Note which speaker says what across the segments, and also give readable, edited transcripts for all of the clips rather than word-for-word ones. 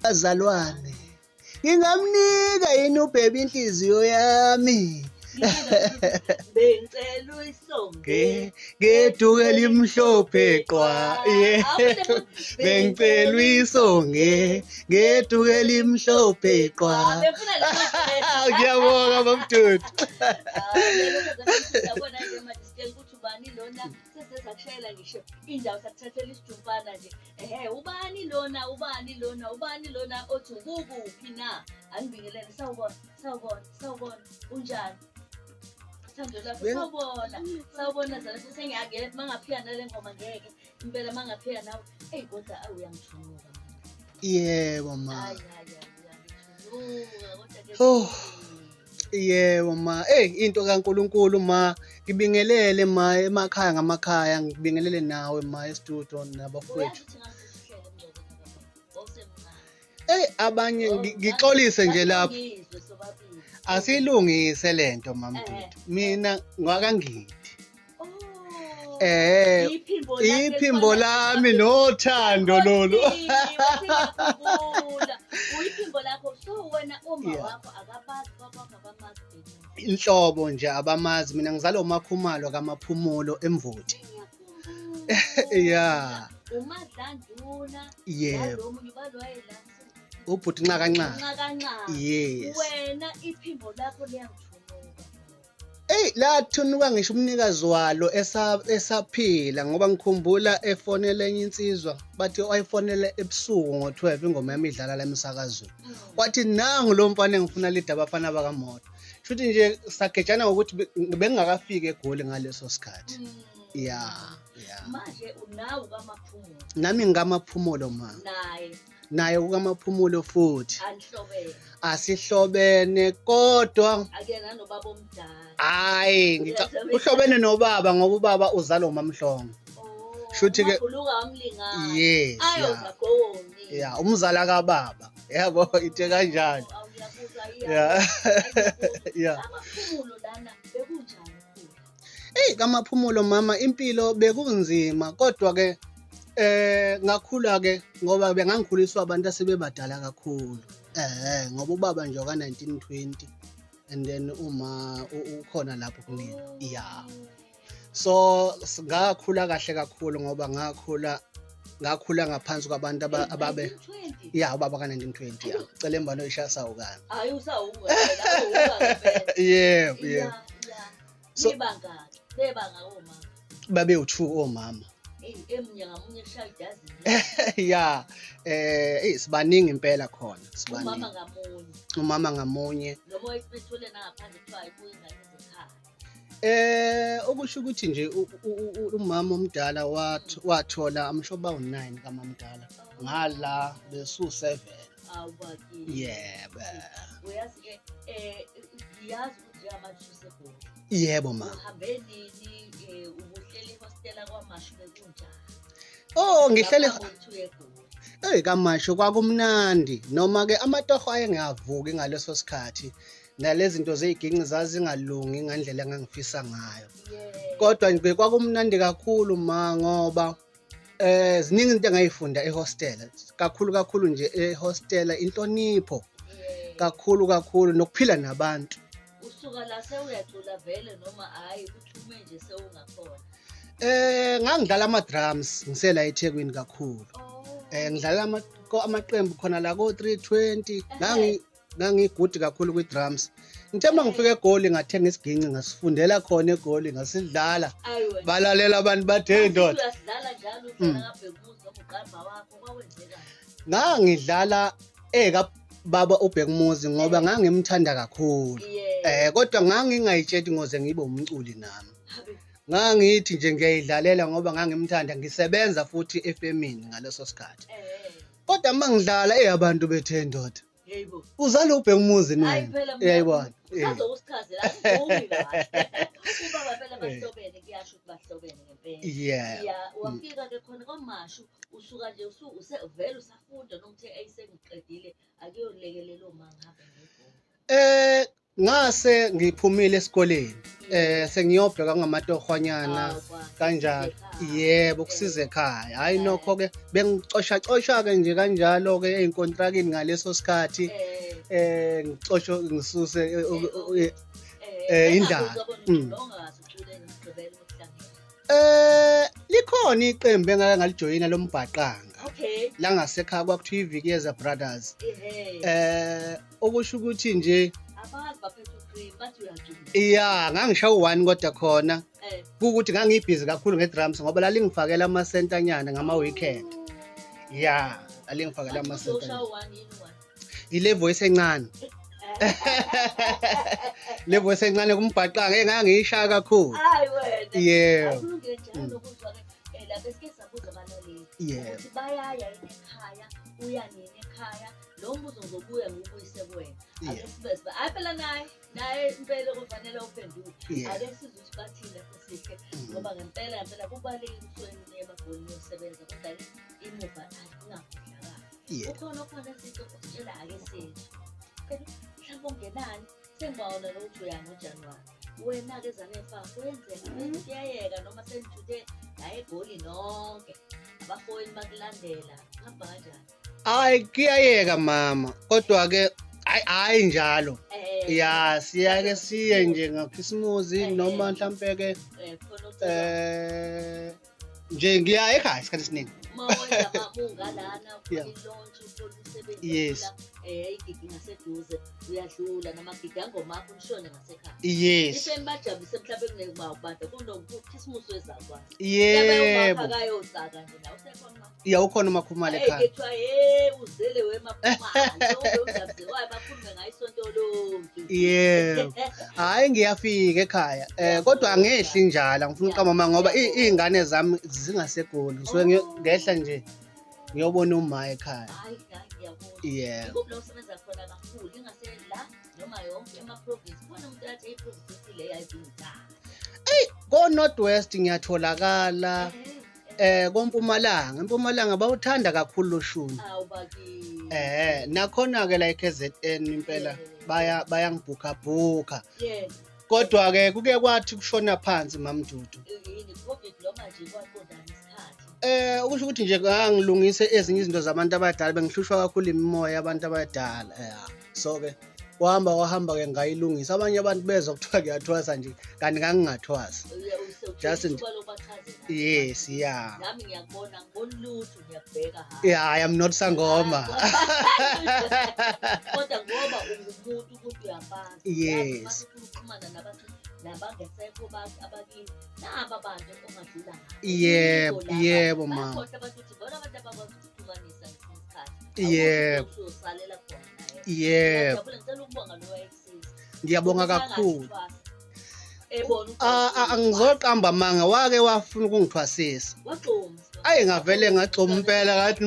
Speaker 1: Bazalwane, ngingamnika yini ubhebe inhliziyo yami?
Speaker 2: Bengicela uyisonge
Speaker 1: Ngeduke limhlophe qwa. Yebo. Bengicela uyisonge ngeduke limhlophe qwa.
Speaker 2: Befuna le
Speaker 1: Ngiyabonga babdudu.
Speaker 2: Yabona nje manje sitshela ukuthi ubani lona sesizakushayela ngisho indawo sakuthathela isijumpana nje. Ehhe, ubani lona, ubani lona, ubani lona othi ukuphi na? Angibingelele, sawubona, sawubona, sawubona, unjani? Thando lakho, sawubona, sawubona zala sengiyangena mangaphika nale ngoma ngeke. Impela mangaphika nawe. Ey kodwa awu uyangithunuka.
Speaker 1: Yebo ma.
Speaker 2: Hayi hayi hayi uyangithunuka kodwa ke.
Speaker 1: Oh. Yebo ma, hey into kaNkuluNkulu ma, ngibingelele ma emakhaya ngamakhaya, ngibingelele nawe ma e-studio nabafowethu.
Speaker 2: Uyazi ukuthi ngasihlele mngcwele kababa. Osemncane.
Speaker 1: Hey abanye ngixolise nje lapho.
Speaker 2: Ngizwe sobabili.
Speaker 1: Asilungise lento mamdudu. Mina ngwakangidi.
Speaker 2: Oh.
Speaker 1: Eh
Speaker 2: Iphimbo lakhe
Speaker 1: iphimbo lami nothando lolu.
Speaker 2: Ngiyakhumbula. Uyiphimbo lakho so wena uma wakho akabazi kwakho abamazi beni.
Speaker 1: Inhlobo nje abamazi mina ngizalwa uMakhumalo kaMaphumulo eMvoti.
Speaker 2: Ngiyakhumbula.
Speaker 1: Yeah.
Speaker 2: Umadlanduna.
Speaker 1: Yebo.
Speaker 2: Nalo munye ubalwaye la.
Speaker 1: Ubhuti nxa kancane.
Speaker 2: Nxa kancane.
Speaker 1: Yes.
Speaker 2: Wena iphimbo lakho liyangithunuka.
Speaker 1: Ey lathunuka ngisho umnikazi walo esaphila ngoba ngikhumbula efonele enye insizwa bathi wayifonele ebusuku ngo-12 ingoma yami idlala la emsakazweni. Wathi nangu lo mfana engifuna lida abafana bakamoto. Shuthi nje sagejana ngokuthi bengingakafiki eGoli ngaleso sikhathi. Yeah, yeah.
Speaker 2: Manje unawo kaMaphumulo.
Speaker 1: Nami ngikamaphumulo ma.
Speaker 2: Naye
Speaker 1: Naye ukamaphumulo futhi.
Speaker 2: anihlobene.
Speaker 1: Asihlobene kodwa
Speaker 2: Akuyena nobaba omdala.
Speaker 1: hayi uhlobene nobaba ngoba ubaba uzalwa uMamhlongo.
Speaker 2: Oh.
Speaker 1: Shuthi ke
Speaker 2: Mabhuluka wamlingana.
Speaker 1: Yes,
Speaker 2: Ayo
Speaker 1: yeah.
Speaker 2: zagowoni.
Speaker 1: Yeah, umzala kababa. Yabo into kanjalo.
Speaker 2: Awuyakuzwa
Speaker 1: Yeah. Yeah.
Speaker 2: Amaphumulo lana bekunjani khulu?
Speaker 1: Hey kaMaphumulo mama impilo bekunzima kodwa ke ngakhula ke ngoba bengangikhuliswa abantu asebebadala kakhulu. Ngoba ubaba nje ka 1920 and then uma ukhona lapho kumina. Yeah. So ngakhula kahle kakhulu ngoba ngakhula ngaphansi kwabantu ababe
Speaker 2: 1920.
Speaker 1: yeah ubaba ka 1920 yeah. Cela embano ishaya sawukana.
Speaker 2: Hayi usawuka phela, awuka
Speaker 1: Yebo,
Speaker 2: phela.
Speaker 1: yebo.
Speaker 2: Yeah, yeah.
Speaker 1: So-
Speaker 2: Nibangaki? Bebanga omama.
Speaker 1: Babe u2 omama.
Speaker 2: Ey, emunye ngamunye eshaya idazini.
Speaker 1: Yeah, sibaningi impela khona,
Speaker 2: Umama
Speaker 1: sibaningi.
Speaker 2: ngamunye.
Speaker 1: Umama ngamunye.
Speaker 2: Noma wayesibethole nangaphandle kuthiwa ayibuye ingane zekhaya.
Speaker 1: Okusho ukuthi nje umama omdala wathola I'm sure bawu 9 kamamdala. Ngala besu 7.
Speaker 2: Awubakini.
Speaker 1: Yebo.
Speaker 2: Uyazi ke ngiyazi ukuthi njengamanje useGoli.
Speaker 1: Yebo ma.
Speaker 2: Uhambe nini ubuhleli ehostela kwaMashu bekunjani?
Speaker 1: Oh ngihlele
Speaker 2: Ngaphambi kokuthi uye eGoli.
Speaker 1: Ey kaMashu kwakumnandi noma ke amatoho ayengavuki ngaleso sikhathi nalezi zinto zeziginci zazingalungi ngandlela engangifisa ngayo.
Speaker 2: Yeah.
Speaker 1: Kodwa nje kwakumnandi kakhulu ma ngoba ziningi izinto engayifunda ehostela kakhulu kakhulu nje ehostela inhlonipho
Speaker 2: Yeah.
Speaker 1: kakhulu kakhulu nokuphila nabantu.
Speaker 2: Usuka la sewuyacula vele noma hayi uthume nje sewungakhona.
Speaker 1: Ngangidlala ama drums ngisela eThekwini kakhulu.
Speaker 2: Oh.
Speaker 1: Ngidlala amaqembu khona la ko 320 ngangigudi kakhulu kwi drums. Ngithe mangifika eGoli ngathenga isiginci ngasifundela khona eGoli ngasidlala.
Speaker 2: Ayi wena.
Speaker 1: Balalela abantu bathe ndoda.
Speaker 2: Uyasidlala njalo udlala kaBhekumuzi noma uqamba wakho kwawenzeka.
Speaker 1: Ngangidlala eka baba uBhekumuzi ngoba ngangimthanda kakhulu.
Speaker 2: Yeah.
Speaker 1: Kodwa ngangingayitsheli ngoze ngibe umculi nami.
Speaker 2: Habe.
Speaker 1: Ngangithi nje ngiyayidlalela ngoba ngangimthanda ngisebenza futhi efemini ngaleso sikhathi. Kodwa mangidlala abantu bethe ndoda.
Speaker 2: Yebo.
Speaker 1: Uzala uBhekumuzi
Speaker 2: Hayi
Speaker 1: nini?
Speaker 2: phela
Speaker 1: Uyayibona.
Speaker 2: Usazokusichazela angivumi kahle. Ubaba phela bahlobene kuyasho ukuthi bahlobene ngempela.
Speaker 1: Yeah.
Speaker 2: Yeah, wafika ke khona kwaMashu usuka nje vele usafunda noma uthe ayisengiqedile akuyolekelela oma ngihambe ngeGoli.
Speaker 1: Ngase ngiphumile esikoleni sengiyobheka ngamatohwanyana kanjalo. Yebo, kusiza ekhaya. Hhayi nokho-ke bengicosha cosha-ke nje kanjalo-ke ey'nkontrakini ngaleso sikhathi ngicoshe ngisuse indlala. Likhona iqembu engake ngalijoyina lombhaqanga.
Speaker 2: Okay.
Speaker 1: La ngasekhaya kwakuthiwa iVikiyeza Brothers. Okusho ukuthi nje
Speaker 2: abazi baphethe ucream bathi uyacula.
Speaker 1: Yeah, ngangishaya u-one kodwa khona kuwukuthi ngangibhizi kakhulu nge-drums ngoba lalingifakela amasentanyana ngama-weekend. Yeah, lalingifakela amasentanyana. Ile voice encane. Le voice encane kumbhaqanga engangiyishaya kakhulu.
Speaker 2: Hayi wena.
Speaker 1: Yebo.
Speaker 2: Akulungile njalo ukuzwa-ke lapha esike sabuza abalaleli. Ukuthi bayaya yini ekhaya, uya nini ekhaya, lo mbuzo ngizobuya ngiwubuyise kuwena. Ake sibe siba. Hayi phela naye, naye impela kufanele uphendule. Ake sizwe ukuthi bathini lapho sihle. Ngoba ngempela ngempela kubalulekile ukuthi wena uye emagoli uyosebenza kodwa-ke imuva ingakhohlakali. Ukhona okhona sihle ositshela ake sizwe. Mhlawumbe ungenani sengibawona lokuthi uya ngoJanuwari. Wena-ke Zanefa kwenzeka kuyayeka noma senithuthe la eGoli nonke. Abafowenu bakulandela. Hamba kanjani?
Speaker 1: Hayi kuyayeka mama, kodwa-ke hayi hayi njalo. Ya siyake siye nje ngakhisimuzi noma mhlampe-ke nje ngiya ekhaya isikhathi esiningi.
Speaker 2: Uma wenza ungalana i-launch uthola umsebenzi igigi ngaseduze uyadlula namagigi angomakho nishone ngasekhaya.
Speaker 1: Yes.
Speaker 2: Ifeni bajabulise mhlawumbe kunekuba kunokhisimusi wezakwazi.
Speaker 1: Yebo.
Speaker 2: Akayosaka nje la usekhona.
Speaker 1: Ya ukhona uMakhumalo ekhaya.
Speaker 2: Kuthiwa hey uzele wemakhumalo ujabulise waye bakhulume ngayo isonto lonke.
Speaker 1: Yebo. Hayi ngiyafika ekhaya. Kodwa angehli njalo ngifuna uqamba mama ngoba iy'ngane zami zingaseGoli. Ngisuke ngehla nje ngiyobona uma ekhaya.
Speaker 2: Hayi hayi ngiyabona.
Speaker 1: Yebo.
Speaker 2: Ikuphi la usebenza khona kakhulu ingase la noma yonke ema-province khona umuntu athi i-province ethile yayizingithanda.
Speaker 1: Ko North West ngiyatholakala. KoMpumalanga, eMpumalanga bawuthanda kakhulu lo shuni.
Speaker 2: Awu bakithi.
Speaker 1: Nakhona ke la eKZN impela bayangibhukha bhukha.
Speaker 2: Kodwa
Speaker 1: ke kuke kwathi kushona phansi Mamdudu.
Speaker 2: Yini COVID noma nje kwaqondana isikhathi.
Speaker 1: Ukusho ukuthi nje ngangilungise ezinye izinto zabantu abadala bengihlushwa kakhulu imimoya yabantu abadala. So ke wahamba ke ngayilungisa. Abanye abantu bezwa kuthiwa ngiyathwasa nje kanti ngangingathwasi. Just yes, yeah.
Speaker 2: Nami ngiyakubona ngibona lutho ngiyakubheka ha.
Speaker 1: Yeah, I am not sangoma.
Speaker 2: Kodwa ngoba ungumuntu ukuthi uyabazi.
Speaker 1: Yes.
Speaker 2: Ukuxhumana nabantu nabangesekho abakini naba abantu ongadlula ngabo.
Speaker 1: Yebo, yebo mama.
Speaker 2: Bakhohlwa abantu ukuthi bona abantu abakwazi ukuxhumanisa ngesinye isikhathi.
Speaker 1: Yebo.
Speaker 2: Uzosalela khona.
Speaker 1: Yebo.
Speaker 2: Ngiyabonga ngicela ukubonga lo wayekusiza.
Speaker 1: Ngiyabonga kakhulu.
Speaker 2: Ebona
Speaker 1: Angizoqamba manga wake wafuna ukungithwasisa.
Speaker 2: Waxoma.
Speaker 1: Ayi ngavele ngagxoma impela ngathi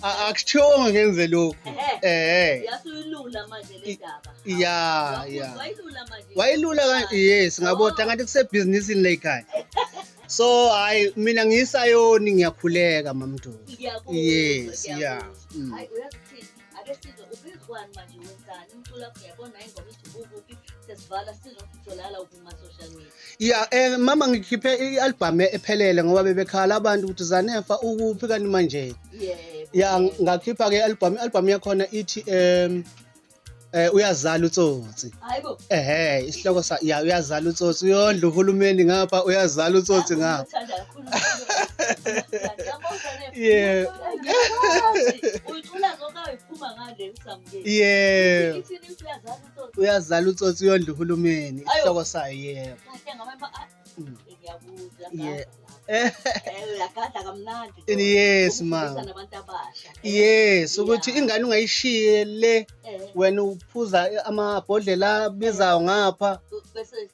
Speaker 1: akuthiwonga ngenze lokhu.
Speaker 2: Yasuyilula manje le ndaba.
Speaker 1: Ya, ya.
Speaker 2: Wayilula manje.
Speaker 1: Wayilula kanje yes ngabona ngathi kusebhizinisini la ekhaya. So hayi mina ngiyisayoni ngiyakhuleka Mamdudu. Yes, yeah.
Speaker 2: Hayi uyazi ake sizwe uphezukwane manje wenzani umculo wakho ngiyabona ingoma ithi ukuphi sesivala sizwe ukutholakala kuma social media.
Speaker 1: Yeah, mama ngikhiphe i-album ephelele ngoba bebekhala abantu ukuthi Zanefa ukuphi kanti manje.
Speaker 2: Yebo.
Speaker 1: Yeah, ngakhipha ke i-album, i-album yakhona ithi uyazala utsotsi.
Speaker 2: Hayibo.
Speaker 1: Isihloko sa ya uyazala utsotsi uyondla uhulumeni ngapha uyazala utsotsi ngapha. Yeah.
Speaker 2: Uyicula zonke ayiphuma ngale usamukele.
Speaker 1: Yeah.
Speaker 2: Ithini uyazala utsotsi.
Speaker 1: Uyazala utsotsi uyondla uhulumeni isihloko sayo yebo.
Speaker 2: Kahle ngamanye ngiyakuzwa.
Speaker 1: Yeah.
Speaker 2: Uyagada kamnandi.
Speaker 1: Yes mama.
Speaker 2: Nabantu abasha.
Speaker 1: Yes, ukuthi ingane ungayishiye le wena uphuza amabhodlela abizayo ngapha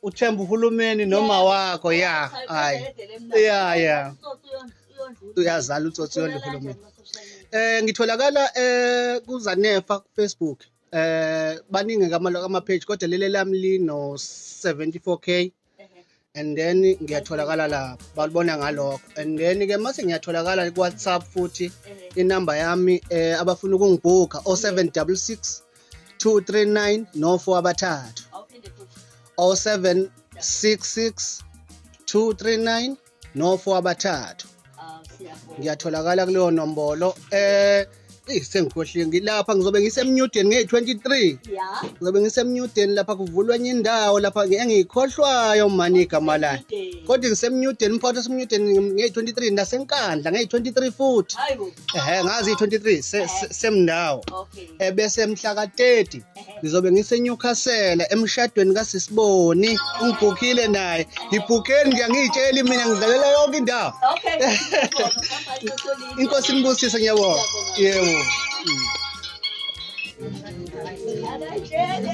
Speaker 1: uthemba uhulumeni noma wakho ya hayi. Yeah, yeah. Uyazala utsotsi uyondla uhulumeni. Ngitholakala kuZanefa ku Facebook. Baningi ama page kodwa leli lami lino 74k. And then ngiyatholakala lapho balibona ngalokho. And then ke mase ngiyatholakala ku WhatsApp futhi inamba yami abafuna ukungibhuka 0766 239 no-4 abathathu.
Speaker 2: Awuphinde futhi.
Speaker 1: 0766 239 no-4 abathathu.
Speaker 2: Ah, siyabonga.
Speaker 1: Ngiyatholakala kuleyo nombolo. Eyi, sengikhohliwe, ngilapha ngizobe ngisemnyudeni ngeyi-23.
Speaker 2: Ya.
Speaker 1: Ngizobe ngisemnyudeni lapha, kuvulwa enye indawo lapha engiyikhohlwayo mani igama layo. Kodwa ngisemnyudeni, umphakathi wasemnyudeni ngeyi-23, naseNkandla ngeyi-23 futhi.
Speaker 2: Hayibo.
Speaker 1: Ehhe, ngazi i-23 semndawo.
Speaker 2: Okay.
Speaker 1: Ebese mhla ka-30 ngizobe ngiseNewcastle emshadweni kaSisiboni, ungibhukhile naye. Ngibhukheni nje, angiyitsheli mina, ngidlalela yonke indawo.
Speaker 2: Okay. Siyabonga.
Speaker 1: Inkosi inibusise, ngiyabonga. Yebo.
Speaker 2: Akayitshele.